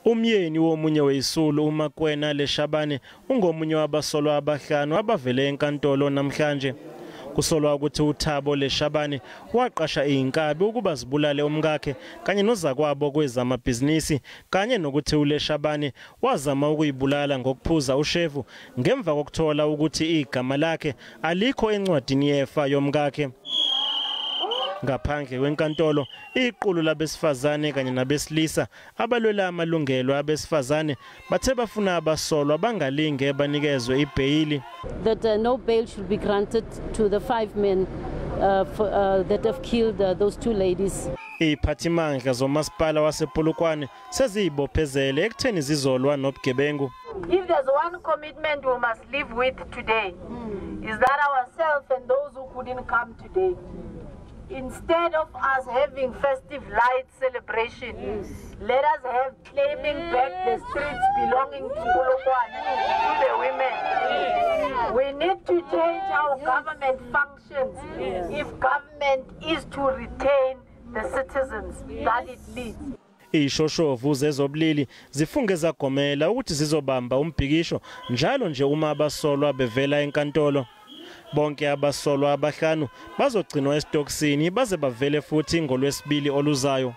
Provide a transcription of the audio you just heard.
Umyeni womunye wezisulu, uMakwena Leshabane, ungomunye wabasolwa abahlanu abavele enkantolo namhlanje. Kusolwa ukuthi uThabo Leshabane waqasha izinkabi ukuba zibulale umkakhe kanye nozakwabo kwezamabhizinisi, kanye nokuthi uLeshabane wazama ukuyibulala ngokuphuza ushevu ngemva kokuthola ukuthi igama lakhe alikho encwadini yefa yomkakhe. Ngaphandle kwenkantolo, iqulu labesifazane kanye nabesilisa abalwela amalungelo abesifazane bathe bafuna abasolwa bangalinge banikezwe ibheyili. That no bail should be granted to the five men that have killed those two ladies. Iziphathimandla zomasipala wasePolokwane seziyibophezele ekutheni zizolwa nobugebengu. If there's one commitment we must live with today, is that ourselves and those who couldn't come today, instead of us having festive light celebration, let us have claiming back the streets belonging to Polokwane, to the women. We need to change how government functions if government is to retain the citizens that it leads. Izishoshovu zezobulili zifunge zagomela ukuthi zizobamba umbhikisho njalo nje uma abasolwa bevela enkantolo. Bonke abasolwa abahlanu bazogcinwa esitokisini baze bavele futhi ngolwesibili oluzayo.